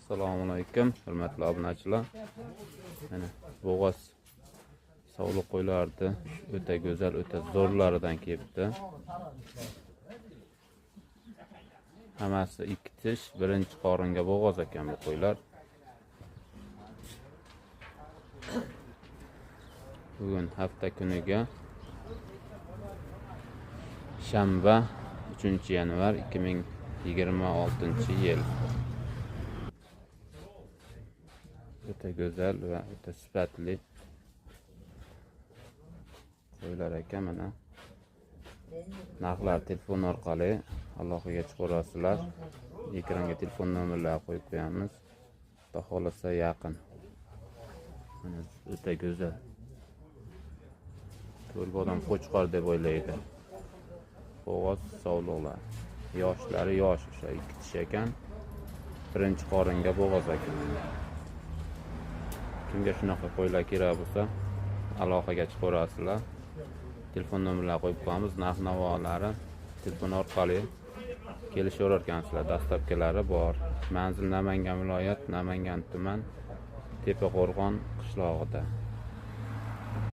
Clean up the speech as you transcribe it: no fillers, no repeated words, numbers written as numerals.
Assalomu alaykum, hurmatli obunachilar. Mana bo'g'oz sovliq qo'ylarni o'ta go'zal, o'ta zo'rlaridan kelibdi. Hammasi ikki tish, birinchi qoringa bo'g'oz ekan bu qo'ylar. Bugun hafta kuniga shanba 3 yanvar 2026-yil. O'ta go'zal va o'ta sifatli qo'ylar ekan mana. Narxlar telefon orqali aloqaga chiqaverasizlar. Ekranga telefon nomerlari qo'yib qo'yamiz. Xudo xohlasa yaqin. Mana o'ta go'zal. Ko'rib odam qo'chqor deb o'ylaydi. Bo'g'oz sovliqlar. Yoshlari yosh, o'sha ikki tish ekan. Birinchi qoringa bo'g'oz ekan. Kimga shunaqa qo'ylar kerak bo'lsa, aloqaga chiqaverasizlar. Telefon nomerlarini qo'yib qo'yamiz, narx-navolari telefon orqali kelishaverar ekansizlar. Dastlabkilari bor. Manzil Namangan viloyat, Namangan tuman, Tepaqo'rg'on qishlog'ida.